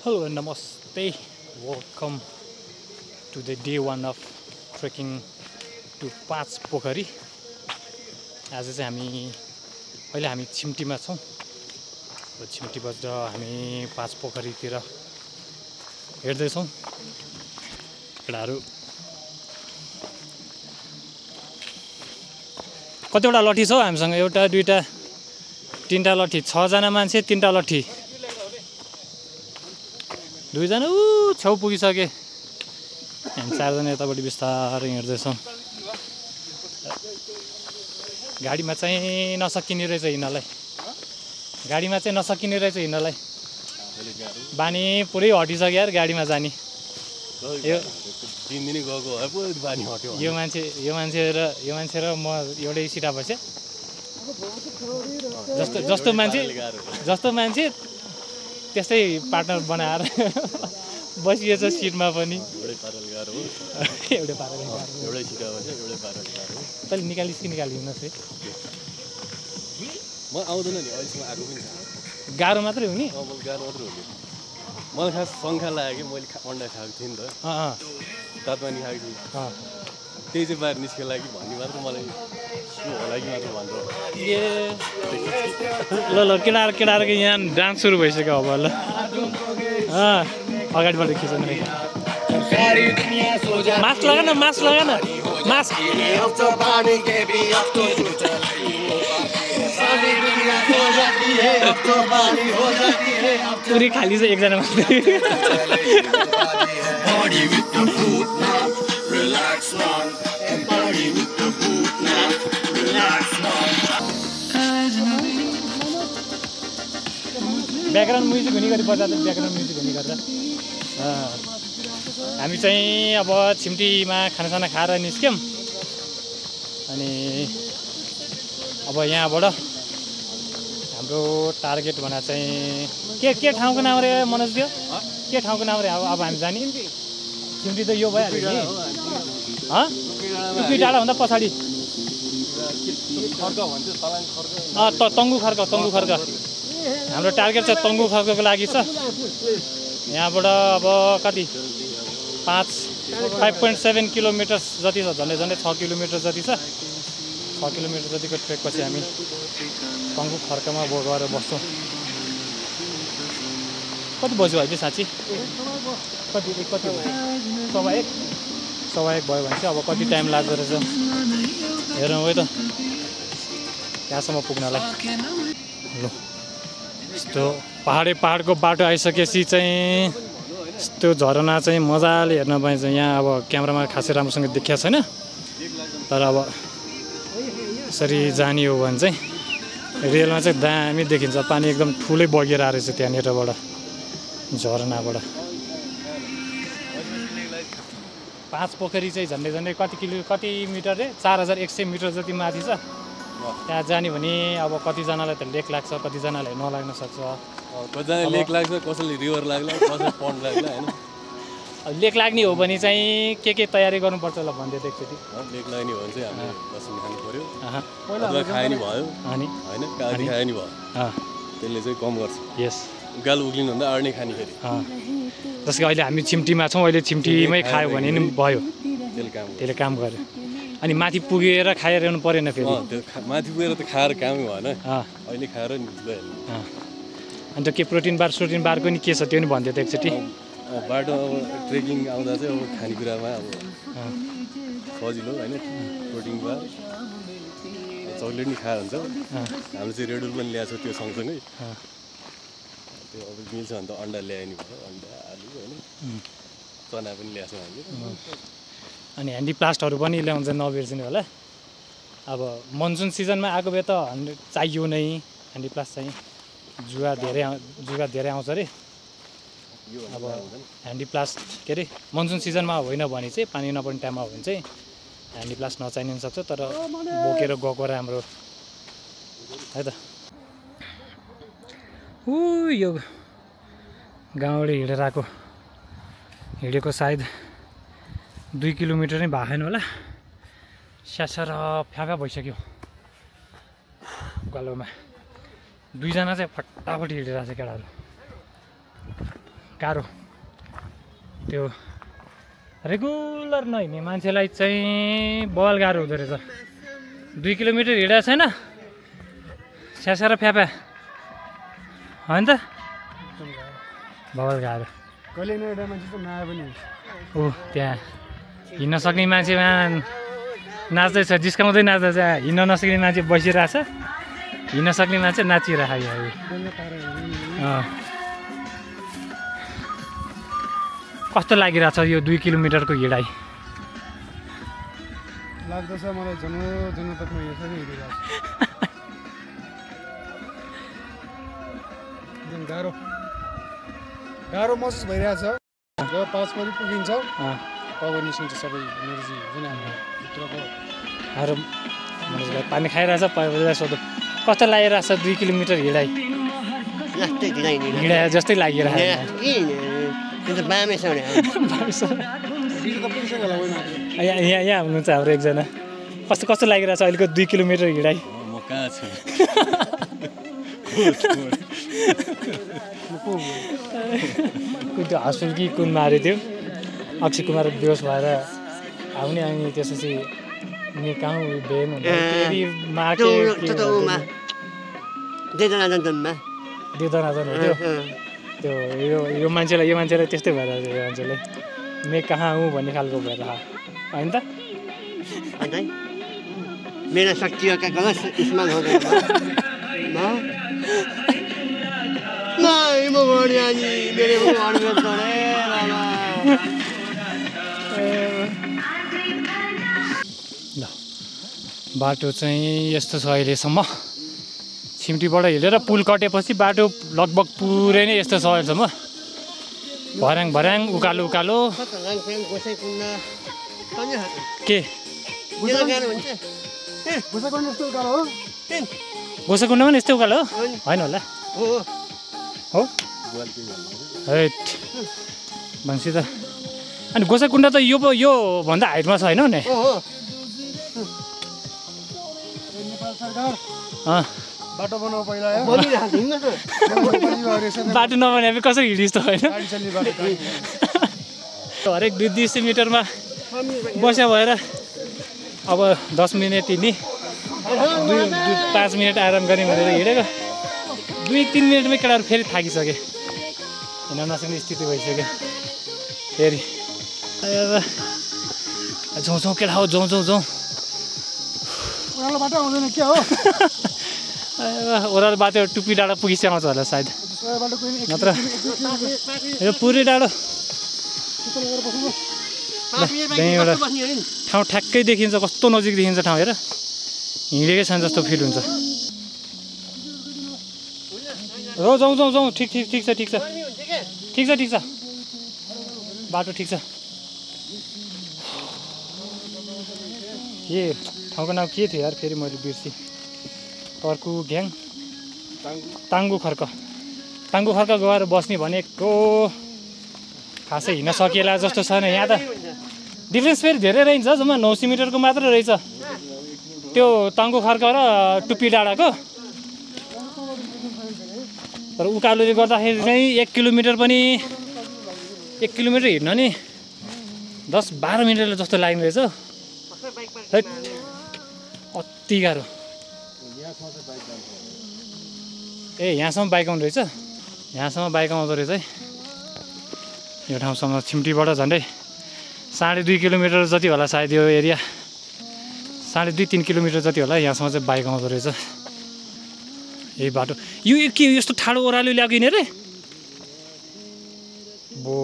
Hello and namaste. Welcome to the day one of trekking to पाँच पोखरी. आज चाहिँ अहिले हामी छिम्टीमा छौँ. छिम्टीबाट हामी पाँच पोखरीतिर हेर्दै छौँ. केटाहरू कतिवटा लट्ठी छ हामीसँग? एउटा दुईटा तीनटा लट्ठी, 6 जना मान्छे 3टा लट्ठी. 2 जना छेउ पुगिसके. हामी 4 जना यतापट्टि बिस्तारै हिँड्दैछौँ. गाडीमा चाहिँ नसकिने रहेछ हिँड्नलाई. गाडीमा चाहिँ नसकिने रहेछ हिँड्नलाई. बानी पुरै हटिसक्यो यार गाडीमा जाने. यो 3 दिन गएको भए पो बानी हट्यो. यो मान्छे र म एउटै सिटा बसे. जस्तो मान्छे त्यस्तै पार्टनर बनाएर बसिएछ सिटमा पनि. एउटै पाराले गाह्रो हो. एउटै पाराले एउटै सिटा बस्यो, एउटै पाराले गाह्रो हो. तैँले निकालिदिनुहोस् है. म आउँदैन नि, अहिलेसम्म आएको पनि छैन. गाह्रो मात्रै हो नि. मैले गाह्रो मात्रै हो नि. मलाई खास शङ्का लाग्यो कि मैले अन्डा खाएको थिएँ नि त. तातमानी खाएको थिएँ. त्यही चाहिँ बाहिर निस्केला कि भन्ने मात्र मलाई यो होला कि मात्र भनेर. ल केटाहरूको यहाँ डान्स सुरु भइसक्यो अब. ल अगाडिबाट खिच्नु. मास्क लगा न. मास्क पुरै खाली छ एकजना मात्रै. ब्याकग्राउन्ड म्युजिक हुने गरी बजाएर ब्याकग्राउन्ड म्युजिक हुने गर्दा हामी चाहिँ अब छिम्टीमा खानासाना खाएर निस्क्यौँ. अनि अब यहाँबाट हाम्रो टार्गेट भनेर चाहिँ के ठाउँको नाम रे मनोज थियो? के ठाउँको नाम रे अब हामी जाने? छिम्टी त यो भइहाल्यो नि. टुक्की डाँडाभन्दा पछाडि तङ्गु खर्क. हाम्रो टार्गेट चाहिँ तङ्गु खर्कको लागि छ. यहाँबाट अब कति 5.7 किलोमिटर जति छ. झन्डै 6 किलोमिटर जति छ. 6 किलोमिटर जतिको ट्रेकपछि हामी तङ्गु खर्कमा गएर बस्छौँ. कति बज्यो अहिले साँच्ची? कति 1:15 भयो भने चाहिँ अब कति टाइम लाग्दो रहेछ हेरौँ है त त्यहाँसम्म पुग्नलाई. ल यस्तो पाहाडको बाटो आइसकेपछि चाहिँ यस्तो झरना चाहिँ मजाले हेर्न पाइन्छ. यहाँ अब क्यामेरामा खासै राम्रोसँग देखिया छैन, तर अब यसरी जाने हो भने चाहिँ रेलमा चाहिँ दामी देखिन्छ. पानी एकदम ठुलै बगेर आएको रहेछ त्यहाँनिरबाट झरनाबाट. 5 पोखरी चाहिँ झन्डै कति मिटर रे? 4100 मिटर जति माथि छ. त्यहाँ जाने भने अब कतिजनालाई त लेक लाग्छ, कतिजनालाई नलाग्न सक्छ. कतिजनाले लेक लाग्छ, कसैले रिभर लाग्ला, कसैले पन्ड लाग्ला हैन. लेक लाग्ने हो भने चाहिँ के तयारी गर्नुपर्छ ल भन्दै एकचोटि. लेक लाग्ने हो भने चाहिँ हामीले लसुन खानु पर्यो. अथवा खाए नि भयो हैन, काटी खाए नि भयो. त्यसले चाहिँ कम गर्छ. यस, गाल उक्लिनु भन्दा अड्ने खाने फेरि. जसको अहिले हामी छिम्टीमा छौँ. अहिले छिम्टीमै खायो भने नि भयो. त्यसले काम गर्यो. अनि माथि पुगेर खाइरहनु परेन फेरि. माथि पुगेर त खाएर कामै भएन. अहिले खाएर नि गइहाल्यो. अन्त के प्रोटिन बारको नि के छ त्यो नि भन्दै थियो एकचोटि. बाटो अब ट्रेकिङ आउँदा चाहिँ अब खानेकुरामा अब सजिलो होइन. प्रोटिन बार, चक्लेट नि खाएर हुन्छ. हामीले चाहिँ रेडुल पनि ल्याएको छ त्यो सँगसँगै. त्यो अब मिल्छ भने त अन्डा ल्यायो नि भयो. अन्डा, आलु होइन, चना पनि ल्याएको छ हामीले. अनि ह्यान्डिप्लास्टहरू पनि ल्याउँछ, नबिर्सिनु होला. अब मनसुन सिजनमा आएको भए त चाहियो नै ह्यान्डिप्लास्ट चाहिँ. जुवा धेरै आउँछ अरे. अब ह्यान्डिप्लास्ट के अरे मनसुन सिजनमा होइन भने चाहिँ पानी नपर्ने टाइममा हो भने चाहिँ ह्यान्डिप्लास्ट नचाहिने हुनसक्छ. तर बोकेर गएको राम्रो है त. यो गाउँले हिँडेको सायद 2 किलोमिटर नै भएन होला. स्यासर फ्याफा भइसक्यो उकालोमा. 2 जना चाहिँ फटाफट हिँडिरहेको छ केटाहरू. गाह्रो त्यो रेगुलर नहिँड्ने मान्छेलाई चाहिँ बल गाह्रो हुँदो रहेछ 2 किलोमिटर हिँडेको छैन स्यासा र फ्यापा होइन त बल गाह्रो कहिले नएटा मान्छे त नआए पनि ऊ त्यहाँ हिँड्न सक्ने मान्छेमा नाच्दैछ जिस्काउँदै नाच्दैछ हिँड्न नसक्ने मान्छे बसिरहेछ हिँड्न सक्ने मान्छे नाचिरहेको कस्तो लागिरहेछ यो 2 किलोमिटरको हिँडाइ लाग्दछ मलाई जनो तकमा यसरी हिँडिरहेको छ एकदम गाह्रो महसुस भइरहेछ जब 5 बजी पुगिन्छ तब निस्किन्छ सबै एनर्जी जुन हाम्रो भित्रको गाह्रो मान्छेलाई पानी खाइरहेछ पहिला सोध्नु कस्तो लागिरहेछ 2 किलोमिटर हिँडाइ हिँडाए जस्तै लागिरहेछ यहाँ हुनुहुन्छ हाम्रो एकजना कस्तो लागिरहेछ अहिलेको 2 किलोमिटर हिँडाइ म कहाँ छु कुन त्यो हस्पिटल कि कुन मारे थियो अक्षय कुमार बेहोस भएर आउने अनि त्यसपछि कहाँ बेन देवदनाजन हो त्यो यो मान्छेलाई त्यस्तै भएर यो मान्छेलाई मैं कहाँ हुँ भन्ने खालको भएर होइन त मेरा शक्तियों का गलत इस्तेमाल हो गया नहीं मोगोड़िया जी मेरे भगवान में तो रे ल बाटो चाहिँ यस्तो छ अहिलेसम्म छिम्टीबाट हिँडेर पुल कटेपछि बाटो लगभग पुरै नै यस्तो छ अहिलेसम्म भर्याङ उकालो के गोसाकुण्डमा पनि यस्तै उकालो हो होइन होला हो हैट भनेपछि त अनि गोसाकुण्ड त यो भन्दा हाइटमा छ होइन नि नेपाल सरकार बाटो बनाऊ पहिला बाटो नबनाए कसरी हिँडिस् त होइन हरेक 200 मिटरमा बस्या भएर अब 10 मिनट हिँड्ने 5 मिनट आराम गर्ने भनेर हिँडेको 2-3 मिनटमै केटाहरू फेरि थाकिसके हिँड्न नसक्ने स्थिति भइसक्यो फेरि जाउँ केटा हो जाउँ ओह्रालो बाटो आउँदैन के हो ओह्रालो बाटो टुप्पी डाँडा पुगिसक्यो आउँछ होला सायद नत्र यो पुरै डाँडो त्यहीँबाट ठाउँ ठ्याक्कै देखिन्छ कस्तो नजिक देखिन्छ ठाउँ हेर हिँडेकै छ जस्तो फिल हुन्छ हो जाउँ ठिक छ बाटो ठिक छ के ठाउँको नाम के थियो यार फेरि मैले बिर्सेँ कर्कु घ्याङ ताङ्गु खर्क गएर बस्ने भनेको खासै हिँड्न सकिएला जस्तो छैन यहाँ त डिफ्रेन्स फेरि धेरै रहेछ जम्मा 900 मिटरको मात्र रहेछ त्यो ताङ्गु खर्क र टुप्पी डाँडाको तर उकालोले गर्दाखेरि चाहिँ 1 किलोमिटर हिँड्न नि 10-12 मिनट जस्तो लाग्ने रहेछ अति गाह्रो यहाँसम्म बाइक आउँदो रहेछ आउँदो रहेछ है यो ठाउँसम्म छिम्टीबाट झन्डै 2.5 किलोमिटर जति होला सायद यो एरिया 2.5-3 किलोमिटर जति होला यहाँसम्म चाहिँ बाइक आउँदो रहेछ यही बाटो यो के यस्तो ठाडो ओह्रालो ल्याएको नि रे बो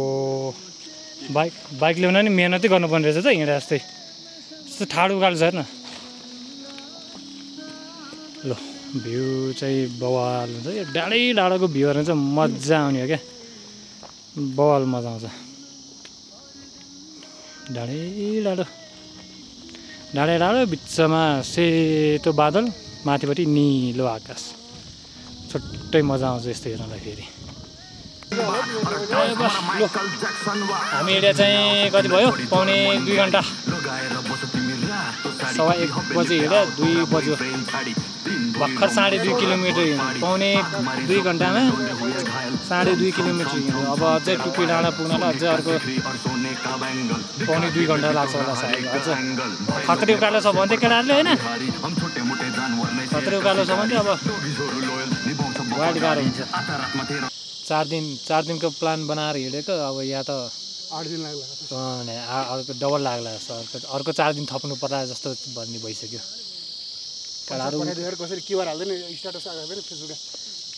बाइक ल्याउन नि मेहनतै गर्नुपर्ने रहेछ त हिँडे जस्तै यस्तो ठाडो उकालो छ हेर्न ल भ्यू चाहिँ बवाल हुन्छ यो डाँडैको भ्यूहरू चाहिँ मजा आउने हो क्या बवाल मजा आउँछ डाँडै बिचमा सेतो बादल माथिपट्टि निलो आकाश छुट्टै मजा आउँछ यस्तो हेर्नलाई फेरि हामी एरिया चाहिँ कति भयो पाउने 2 घन्टा 1:15 बजी हिँड्यो 2 बज्यो भर्खर 2.5 किलोमिटर पाउने 2 घन्टामा 2.5 किलोमिटर हिँड्यो अब अझै टुप्पी डाँडा पुग्नलाई अझै अर्को 1.5-2 घन्टा लाग्छ होला सायद अझ खत्री उकालो छ भन्थे केटाहरूले होइन खत्री उकालो छ भने अब वाइड गाह्रो हुन्छ 4 दिनको प्लान बनाएर हिँडेको अब यहाँ त 8 दिन लाग्ला अर्को डबल लाग्ला अर्को 4 दिन थप्नु पर्ला जस्तो भन्ने भइसक्यो केटाहरू कसरी क्युआर हाल्दैन स्ट्याटस हाल्दैन फेसबुकमा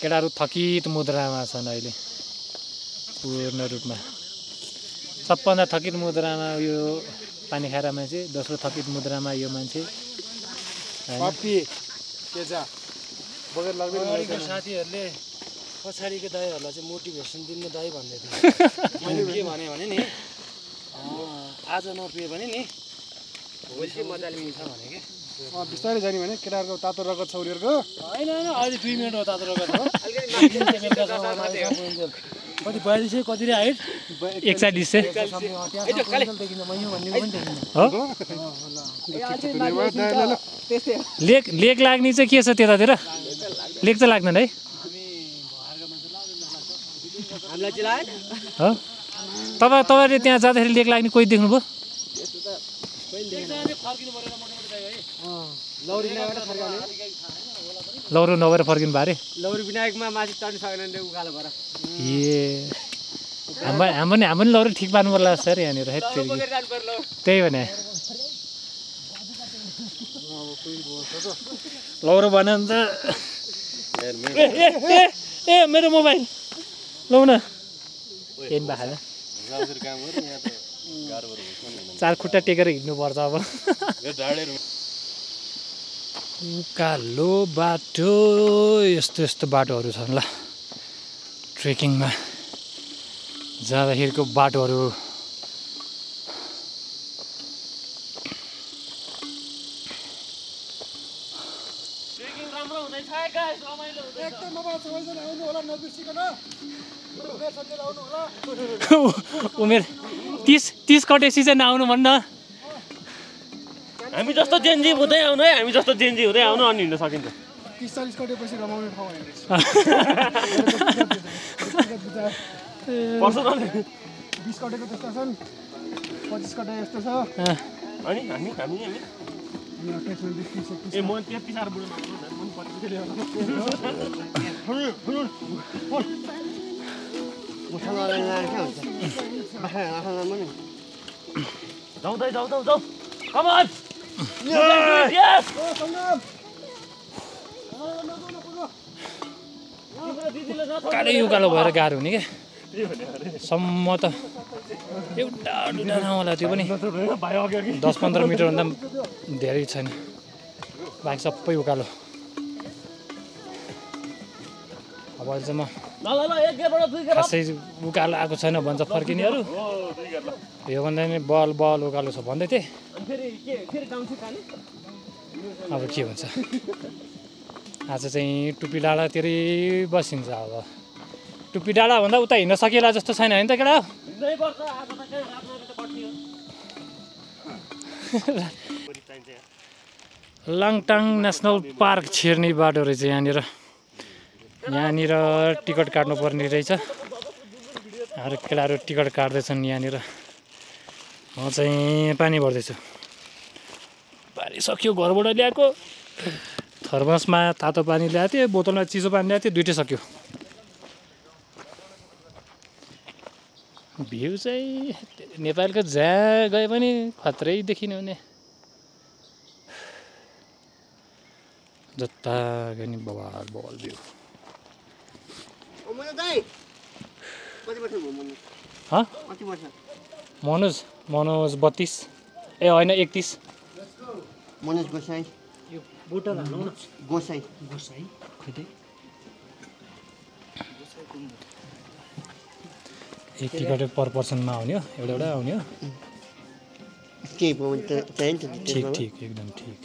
केटाहरू थकित मुद्रामा छन् अहिले पूर्ण रूपमा सबभन्दा थकित मुद्रामा यो पानी खाएर मान्छे दोस्रो थकित मुद्रामा यो मान्छे साथीहरूले पछाडिको दाइहरूलाई चाहिँ मोटिभेसन दिनु दाइ भन्दै थियो मैले के भने नि आज नपिए भने नि भोलि चाहिँ मजाले मिल्छ भने कि बिस्तारै जाने भने केटाहरूको तातो रगत छ उनीहरूको होइन अहिले 2 मिनट हो तातो रगत हो कति 42 कति रे हाइट 41 लेक लाग्ने चाहिँ के छ त्यतातिर लेक चाहिँ लाग्दैन है तपाईँले त्यहाँ जाँदाखेरि लेक लाग्ने कोही देख्नुभयो लौरो नभएर फर्किनु भयो अरे लौरी विनायकमा माथि चढ्न सकेन उकालो भएर ए हाम्रो नि लौरो ठिक पार्नु पर्ला सर यहाँनिर त्यही भने लौरो भन्यो भने त ए मेरो मोबाइल लौ न केही भएन 4 खुट्टा टेकेर हिँड्नुपर्छ अब उकालो बाटो यस्तो बाटोहरू छन् ल ट्रेकिङमा जाँदाखेरिको बाटोहरू उमेर 30 कटेसी चाहिँ नआउनु भन्न हामी जस्तो जेन्जी हुँदै आउनु है हामी जस्तो जेन्जी हुँदै आउनु अनि हिँड्न सकिन्छ 30-40 कटेपछि रमाउने ठाउँ होइन पर्सनल 20 कटेको त्यस्तो छन् 25 कटे यस्तो छ अनि हामी ए म त्यति साह्रो बुढो जाउँ कम अन यस उकालो भएर गाह्रो हुने क्या सम्म त एउटा डुडा होला त्यो पनि 10-15 मिटरभन्दा धेरै छैन बाइक सबै उकालो अब अहिले चाहिँ म खासै उकालो आएको छैन भन्छ फर्किनेहरू योभन्दा नि बल उकालो छ भन्दै थिएँ अब के हुन्छ आज चाहिँ टुप्पी डाँडातिरै बसिन्छ अब टुप्पी डाँडा भन्दा उता हिँड्न सकिएला जस्तो छैन होइन त केटा लाङटाङ नेसनल पार्क छिर्ने बाटो रहेछ यहाँनिर टिकट काट्नुपर्ने रहेछ अरू केटाहरू टिकट काट्दैछन् यहाँनिर म चाहिँ पानी भर्दैछु पानी सक्यो घरबाट ल्याएको थर्मसमा तातो पानी ल्याएको थिएँ बोतलमा चिसो पानी ल्याएको थिएँ दुइटै सक्यो भ्यू चाहिँ नेपालको जहाँ गए पनि खत्रै देखिने हुने जता गए नि बवाल भ्यू मनोज 32 ए होइन 31 मनोज गोसाई यो बोतल हालौ न गोसाई खोइ एक टिकट पर पर्सनमा आउने हो एउटा आउने हो ठिक एकदम ठिक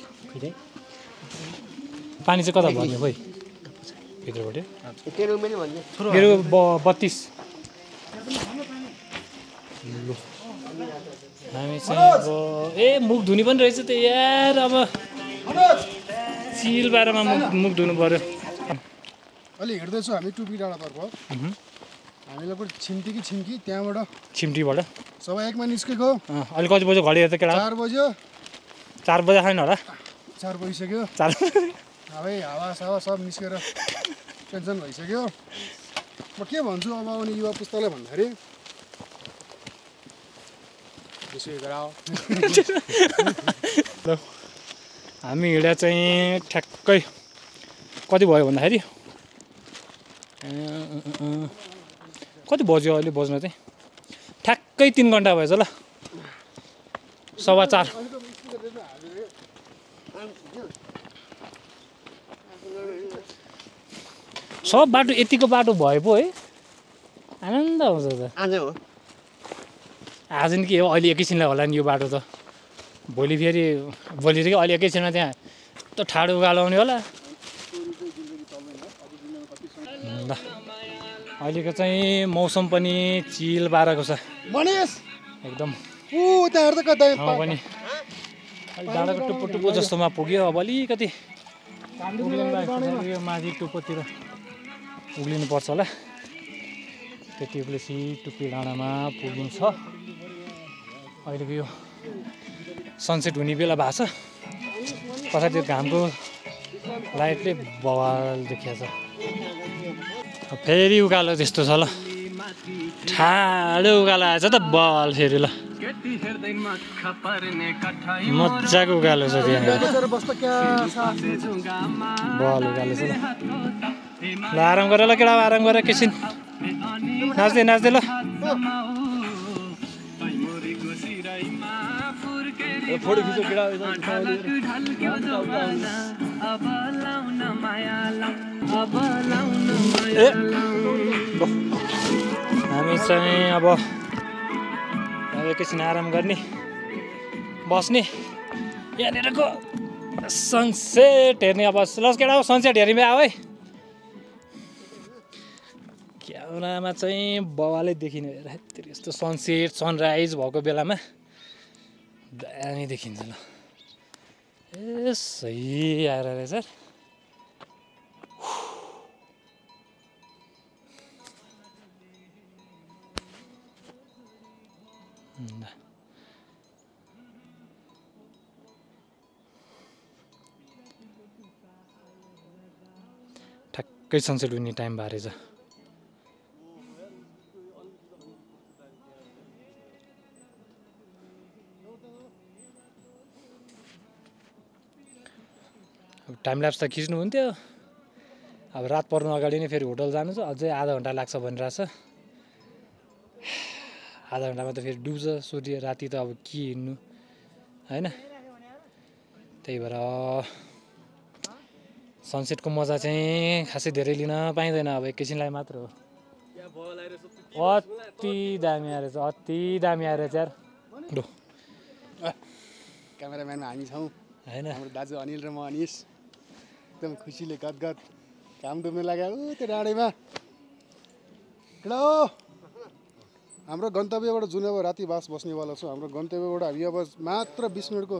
पानी चाहिँ कता भर्ने खोइ भित्रबाट मेरो 32 लु हामी चाहिँ अब ए मुख धुनी पनि रहेछ त यार अब चिल बारेमा मुख धुनु पर्यो अहिले हिँड्दैछौँ हामी टुप्पी डाँडातर्फ हामीलाई पनि छिम्टी कि छिम्की त्यहाँबाट छिम्टीबाट 1:15 निस्केको अहिले कति बज्यो घडी हेर्दा केटा 4 बज्यो 4 बजे छैन होला 4 बजिसक्यो 4 हावै हावा सब निस्केर टेन्सन भइसक्यो म के भन्छु अब आउने युवा पुस्तालाई भन्दाखेरि यसो गराओ हामी हिँडे चाहिँ ठ्याक्कै कति भयो भन्दाखेरि कति बज्यो अहिले बज्न चाहिँ ठ्याक्कै 3 घन्टा भएछ ल 4:15 सब बाटो यतिको बाटो भए पो है आनन्द आउँछ त आज हो आज नि के हो अहिले एकैछिनलाई होला नि यो बाटो त भोलि फेरि अहिले एकैछिनमा त्यहाँ त ठाडो उकालो आउने होला ल अहिलेको चाहिँ मौसम पनि चिल बारेको छ मनेस एकदम उता हेर्दा कतै ठाउँ पनि अलि डाँडाको टुप्पो टुप्पो जस्तोमा पुग्यो अब अलिकति यो माथि टुप्पोतिर उक्लिनु पर्छ होला त्यति उक्लेपछि टुप्पी डाँडामा पुगिन्छ अहिलेको यो सनसेट हुने बेला भएको छ पछाडि त्यो घामको लाइटले बवाल देखिया छ फेरि उकालो त्यस्तो छ ल ठाडो उकालो आएछ त बल फेरि ल मजाको उकालो छ त्यहाँ बल उकालो छ ल ल आराम गर ल केटा आराम गर एकैछिन नाच्दै नाच्दै ल फोटो खिच्यो केटा हामी चाहिँ अब एकैछिन आराम गर्ने बस्ने यहाँनिरको सनसेट हेर्ने अब लस केटा हो सनसेट हेर्ने आऊ है क्यामेरामा चाहिँ बवालै देखिने यस्तो सनसेट सनराइज भएको बेलामा दामी देखिन्छ ल ए सही आएर रहेछ ठ्याक्कै सनसेट हुने टाइम भएर रहेछ टाइम ल्याप्स त खिच्नु हुन्थ्यो अब रात पर्नु अगाडि नै फेरि होटल जानु छ अझै आधा घन्टा लाग्छ भनिरहेछ आधा घन्टामा त फेरि डुब्छ सूर्य राति त अब के हिँड्नु होइन त्यही भएर सनसेटको मजा चाहिँ खासै धेरै लिन पाइँदैन अब एकैछिनलाई मात्र हो अति दामी आएछ यार लु क्यामेराम्यानमा हामी छौँ होइन हाम्रो दाजु अनिल र म अनिस एकदम खुसीले गदगद घाम डुब्न लाग्यो त्यो डाँडैमा केटा हो हाम्रो गन्तव्यबाट जुन अब राति बास बस्नेवाला छौँ हाम्रो गन्तव्यबाट हामी अब मात्र 20 मिनटको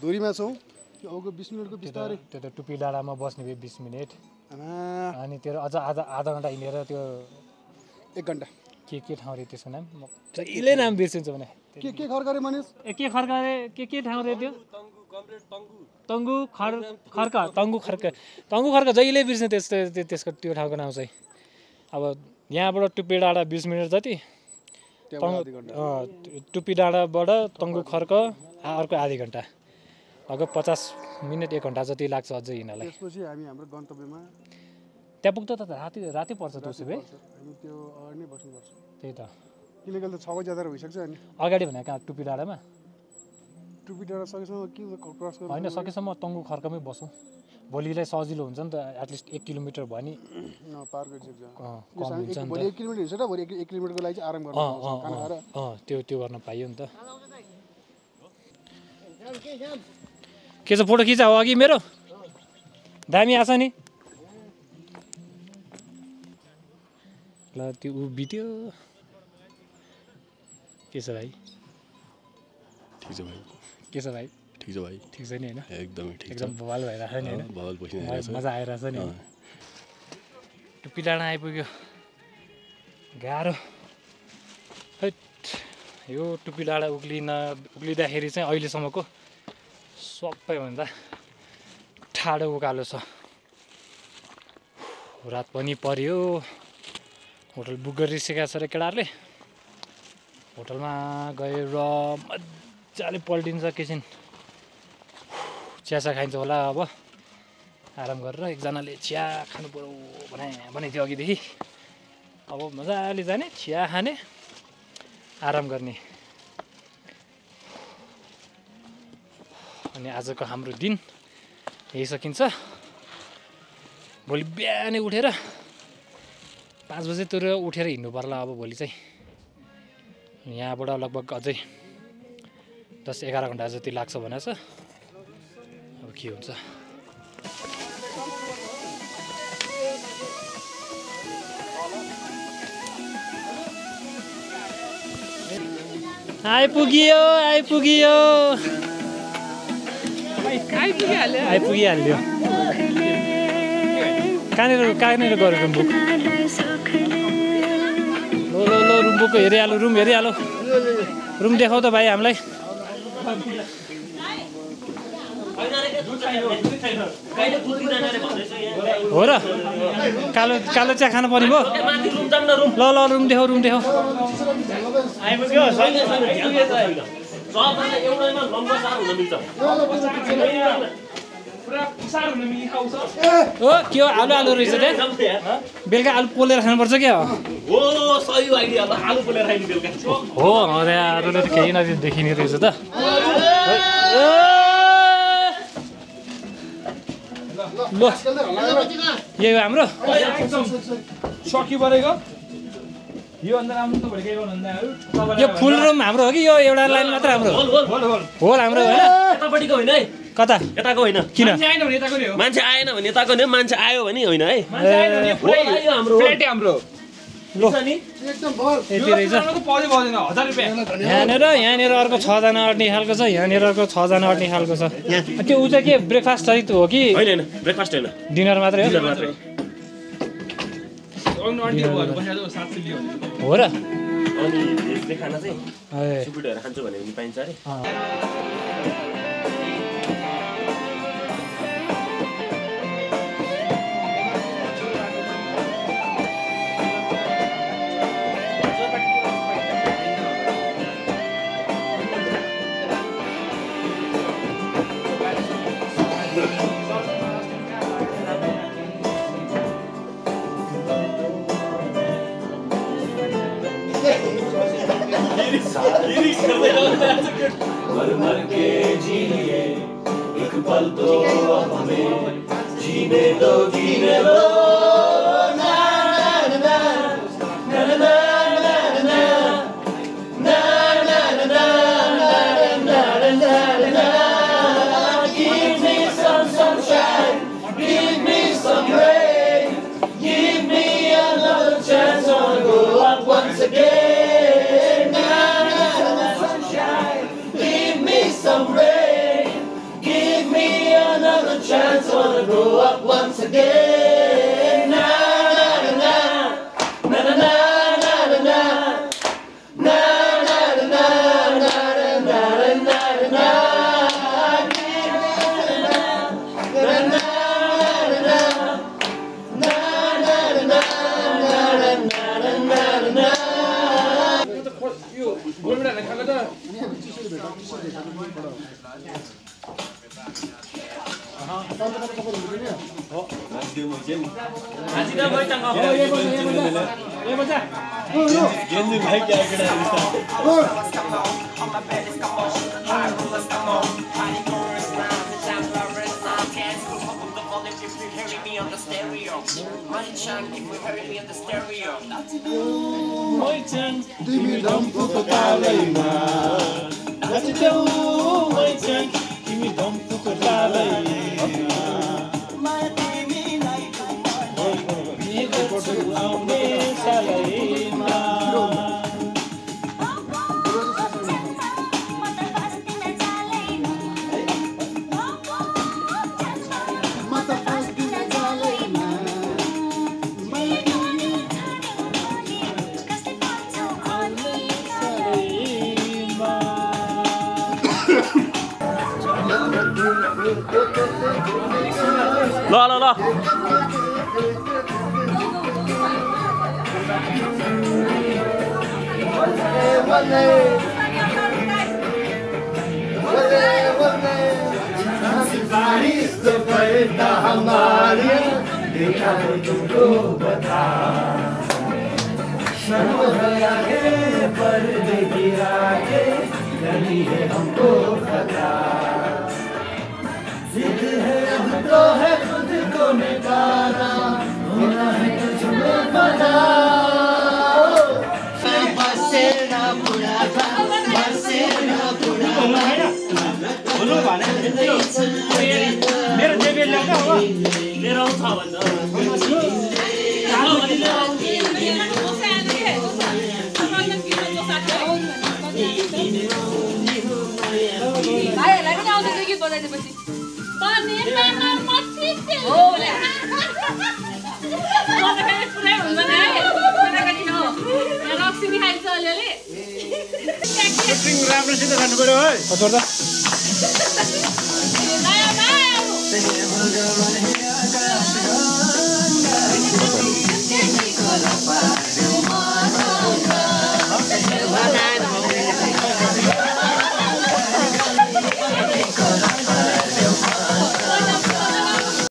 दूरीमा छौँ अबको 20 मिनटको बिस्तारै त्यो त टुप्पी डाँडामा बस्ने 20 मिनट आमा अनि तेरो अझ आधा घन्टा हिँडेर त्यो 1 घन्टा के ठाउँ रे त्यसको नाम म जहिले नाम बिर्सिन्छु भने के खर्करे मनिस के खर्क रे के ठाउँ रे त्यो तङ्गु खर्क जहिले बिर्सिन्छ त्यसको त्यो ठाउँको नाम चाहिँ अब यहाँबाट टुप्पी डाँडा 20 मिनट जति टुप्पी डाँडाबाट तङ्गु खर्क अर्को आधी घन्टा लगभग 50 मिनट 1 घन्टा जति लाग्छ अझै हिँड्नलाई त्यसपछि हामी हाम्रो गन्तव्यमा त्यहाँ पुग्दा त राति पर्छ त्यसो भए हामी त्यो अगाडि नै बस्नुपर्छ त्यही त किनकि त 6 बजी जाँदा भइसक्छ अनि अगाडि भने कहाँ टुप्पी डाँडामा टुप्पी डाँडा सकेसम्म के क्रस गर्नु होइन सकेसम्म तङ्गु खर्कमै बसौँ भोलिलाई सजिलो हुन्छ नि त एटलिस्ट 1 किलोमिटर भयो नि पार गरिसक्छ कम हुन्छ नि भोलि 1 किलोमिटर हिँड्छ र भोलि 1 किलोमिटरको लागि चाहिँ आराम गर्नु खाना खाएर त्यो गर्न पाइयो नि त के छ फोटो खिचा हो अघि मेरो दामी आछ नि ल त्यो बित्यो के छ भाइ ठिक छ भाइ के छ भाइ ठिक छ भाइ ठिक छ नि होइन एकदमै ठिक छ एकदम बवाल भइरहेको छ नि होइन बवाल बसिरहेको छ मजा आइरहेछ नि टुप्पी डाँडा आइपुग्यो गाह्रो हैट यो टुप्पी डाँडा उक्लिँदाखेरि चाहिँ अहिलेसम्मको सबैभन्दा ठाडो उकालो छ। रात पनि पर्यो, होटल बुक गरिसकेका छ र केटाहरूले। होटलमा गएर मजाले पल्टिन्छ एकैछिन, चियासा खाइन्छ होला। अब आराम गरेर एकजनाले चिया खानु पर्यो भने थियो अघिदेखि। अब मजाले जाने, चिया खाने, आराम गर्ने। अनि आजको हाम्रो दिन यही सकिन्छ। भोलि बिहानै उठेर 5 बजेतिर उठेर हिँड्नु पर्ला। अब भोलि चाहिँ यहाँबाट लगभग अझै 10-11 घन्टा जति लाग्छ भनेको छ। अब के हुन्छ। आइपुग्यो आइपुगिहाल्यो। कहाँनिर गऱ्यो रुम्बुक? ल रुम्बुकको हेरिहाल्यो, रुम हेरिहाल्यो। रुम देखाउ त भाइ हामीलाई। हो र कालो चिया खानु पर्ने भयो। ल रुम देखाउ, रुम देखाउ। हो के हो, आलु रहेछ त्यहाँ। बेलुका आलु पोलेर खानुपर्छ क्या? हो अरे आलुले त केही नदेखिने रहेछ त। ल यही हो हाम्रो सकी परेको यो अन्त राम्रो त भड्कै भन्दा यो फुल रुम हाम्रो हो कि यो एउटा लाइन मात्र हाम्रो हो? होल हाम्रो होइन, यतापट्टिको होइन है। कता यताको होइन। किन? मान्छे आएन भने यताको नि, मान्छे आयो भने होइन है। हाम्रो यति रहेछ। यहाँनिर अर्को 6 जना अट्ने खालको छ, यहाँनिर अर्को 6 जना अट्ने खालको छ। त्यो ऊ चाहिँ के ब्रेकफास्ट सहित हो कि होइन ब्रेकफास्ट होइन, डिनर मात्रै हो? हो र? अनि भेजले खाना चाहिँ सुकुटीहरू खान्छु भने पनि पाइन्छ अरे। मर के जिए एक पल तो हमें जीने दो ना ना ना ना ना ना ना ना ना ना ना। Give me some sunshine, give me some rain, give me another chance to go up once again. Some rain, give me another chance, wanna grow up once again. Na na na na na na na na na na na na na na na. गेंजी भाई क्या करा ल ल ल मेरो JB ल्याउँदा हो लिएर आउँछ भन्दा भाइहरूलाई पनि आउँछ त्यो गीत बजाइदिएपछि पुरै हुन्छ नि है लक्ष्मी खाइन्छ अलिअलि राम्रोसित खानु पर्यो है कस्तो